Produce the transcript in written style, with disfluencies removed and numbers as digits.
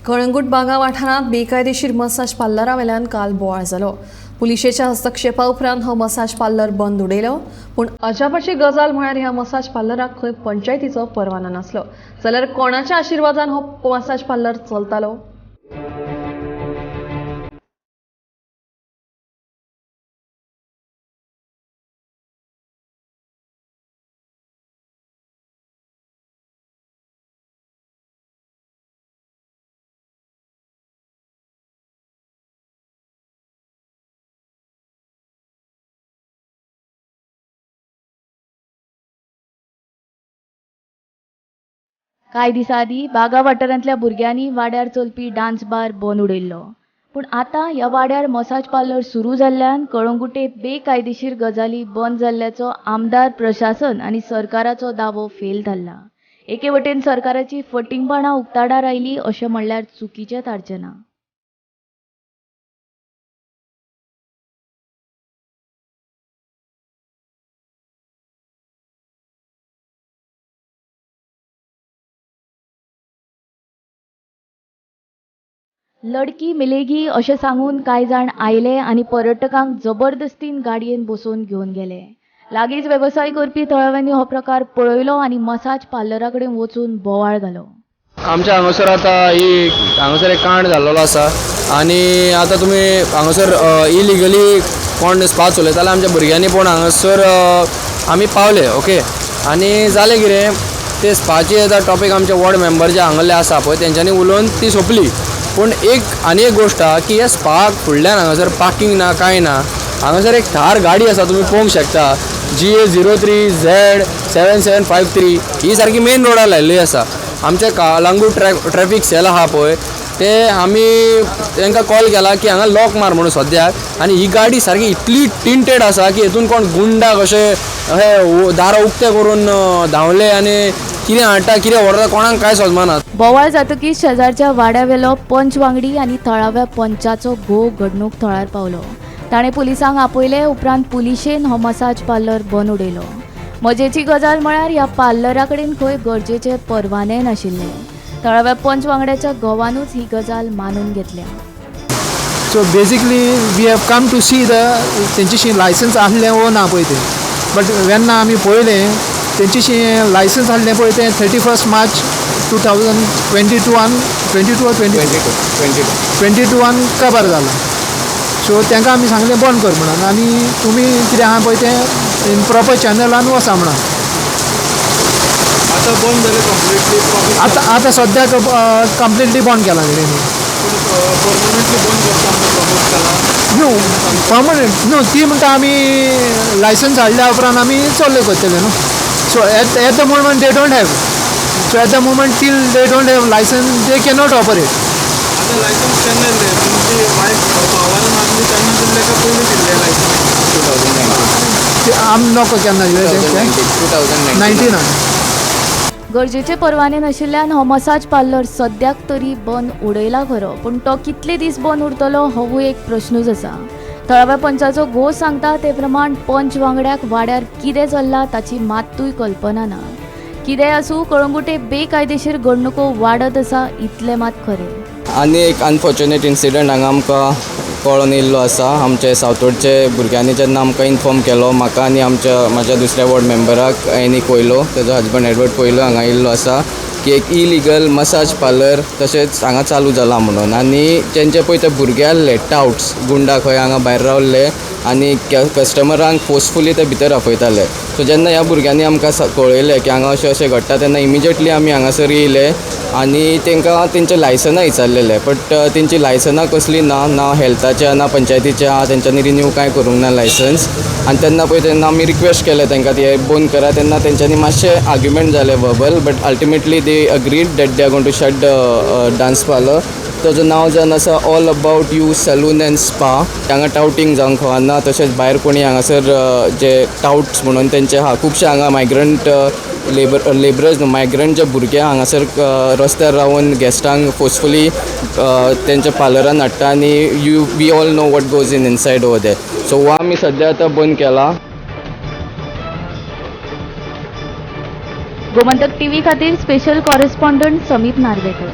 कळंगूट बागा वाठारांत बेकायदेशीर मसाज पार्लरा वेल्यान काल बोवाळ जालो. पुलिशेच्या हस्तक्षेपा उपरांत हो मसाज पार्लर बंद उडयलो. पूण अजापाची गजाल म्हळ्यार ह्या मसाज पार्लराक खंय पंचायतीचो परवानो नासलो, जाल्यार कोणाच्या आशिर्वादान हो मसाज पार्लर चलतालो? कांय दिसां आदीं बागा वाठारांतल्या भुरग्यांनी वाड्यार चलपी डान्स बार बंद उडयल्लो. पूण आतां ह्या वाड्यार मसाज पार्लर सुरू जाल्ल्यान कळंगुटे बेकायदेशीर गजाली बंद जाल्ल्याचो आमदार, प्रशासन आनी सरकाराचो दावो फेल थारला. एके वटेन सरकाराची फटींगपणां उक्ताडार आयली अशें म्हणल्यार चुकीचें थारचें ना. लडकी मिलेगी अशें सांगून कांय जाण आयले आनी पर्यटकांक जबरदस्तीन गाडयेन बसोवन घेवन गेले. लागींच वेवसाय करपी थळाव्यांनी हो प्रकार पळयलो आनी मसाज पार्लरा कडेन वचून बोवाळ घालो. आमच्या हांगासर आतां ही हांगासर एक कांड जाल्लो आसा आनी आतां तुमी हांगासर इलिगली कोण स्पा चलयता जाल्यार आमच्या भुरग्यांनी पण हांगासर आमी पावले. ओके, आनी जालें कितें, ते स्पाची आतां टॉपीक आमचे वॉर्ड मेंबर जे हांगल्ले आसा पळय तेंच्यांनी उलोवन ती सोंपली. पूण एक आनी एक गोश्ट आहा की ह्या स्पाक फुडल्यान हांगासर पार्कींग ना, कांय ना. हांगासर एक थार गाडी आसा, तुमी पळोवंक शकता, GA 03 Z 7753 ही सारकी मेन रोडार लायिल्ली आसा. आमच्या कळंगूट ट्रॅफिक सेल आहा पळय, ते आमी तांकां कॉल केला की हांगा लॉक मार म्हणून सद्याक. आनी ही गाडी सारकी इतली टिंटेड आसा की हितून कोण गुंडा कशे अशे दारां उक्ते करून धांवले आनी कितें हाडटा कितें व्हरता कोणाक कांय समजना. बोवाळ जातकीच शेजारच्या वाड्यावेलो पंच वांगडी आनी थळाव्या पंचाचो घोव घडणूक थळार पावलो. ताणें पुलिसांक आपयले. उपरांत पुलिशेन हो मसाज पार्लर बंद उडयलो. मजेची गजाल म्हळ्यार ह्या पार्लरा कडेन खंय गरजेचे परवाने नाशिल्ले. थळाव्या पंच वांगड्याच्या घोवानूच ही गजाल मानून घेतल्या. So basically we have come to see the तेंच्याशी licence आसलें वो ना पळय तें, बट जेन्ना आमी पळयलें तेंच्याशी लायसन्स आसलें पळय तें 31 मार्च 2022 22 काबार जालां. सो तांकां आमी सांगलें बंद कर म्हणून आनी तुमी कितें आहा पळय तें इन प्रॉपर चॅनलान वचा म्हणून. आतां बंद जालें कंप्लिटली? आतां आतां सद्याक कंप्लिटली बंद केलां तेणी. परमनंटली बंद करता प्रपोज केलां? न्हू परमनंट न्हू, ती म्हणटा आमी लायसन्स हाडल्या उपरांत आमी चल्ले करतले न्हू. So at the moment they don't have, so at the moment till they don't have licence they cannot operate. आतां लायसन्स केन्ना दिलें? तुमची वायफ पावरान आसली तेन्ना दिल्लें काय पयलीं दिल्लें लायसन्स? 2019. आमी नको केन्ना दिलें 2019. गरजेचे परवाने नाशिल्ल्यान हो मसाज पार्लर सद्याक तरी बंद उडयला खरो, पूण तो कितले दीस बंद उरतलो होवूय एक प्रश्नूच आसा. थळाव्या पंचाचो घोव सांगता ते प्रमाण पंच वांगड्याक वाड्यार कितें चल्लां ताची मात्तूय कल्पना ना. कितेंय आसूं, कळंगुटे बेकायदेशीर घडणुको वाडत आसा इतलें मात खरें. आनी एक अनफॉर्च्युनेट इन्सिडंट हांगा आमकां कळोन येयल्लो आसा. आमचे सावतोडचे भुरग्यांनी जेन्ना आमकां इन्फॉर्म केलो, म्हाका आनी आमच्या म्हाज्या दुसऱ्या वॉर्ड मेंबराक एनी कोयलो, तेजो हजबंड एडवर्ड कोयलो हांगा येयल्लो आसा की एक इलिगल मसाज पार्लर तशेंच हांगा चालू जाला म्हणून. आनी तेंचे पळय ते भुरगे आहले टावट्स गुंडा खंय हांगा भायर रावल्ले आनी कस्टमरांक फोर्सफुली ते भितर आपयताले. सो जेन्ना ह्या भुरग्यांनी आमकां कळयलें की हांगा अशें अशें घडटा तेन्ना इमिजिएटली आमी हांगासर येयले आनी तांकां तेंचे लायसनां विचारलेले, बट तेंची लायसनां कसलीं ना, ना हेल्थाच्या ना पंचायतीच्या, तेंच्यांनी रिन्यू कांय करूंक ना लायसन्स. आनी तेन्ना पळय तेन्ना आमी रिक्वेस्ट केलें तांकां ते बंद करा, तेन्ना तेंच्यांनी मातशें आर्ग्युमेंट जालें verbal, but ultimately they agreed that they are going to shut the dance parlour. ताजो नांव जावन आसा all about you salon and spa. हांगा टावटींग जावंक फावना, तशेंच भायर कोणी हांगासर जे टावट्स म्हणून तेंचे आहा खुबशे हांगा मायग्रंट लेबरर्स न्हू मायग्रंट जे भुरगे हांगासर रस्त्यार रावन गेस्टांक फोर्सफुली तेंच्या पार्लरान हाडटा आनी you we all know what goes in inside over there. So हो आमी सद्या आतां बंद केला. गोमंतक टीव्ही खातीर स्पेशल कॉरेस्पॉन्डंट समीप नार्वेकर.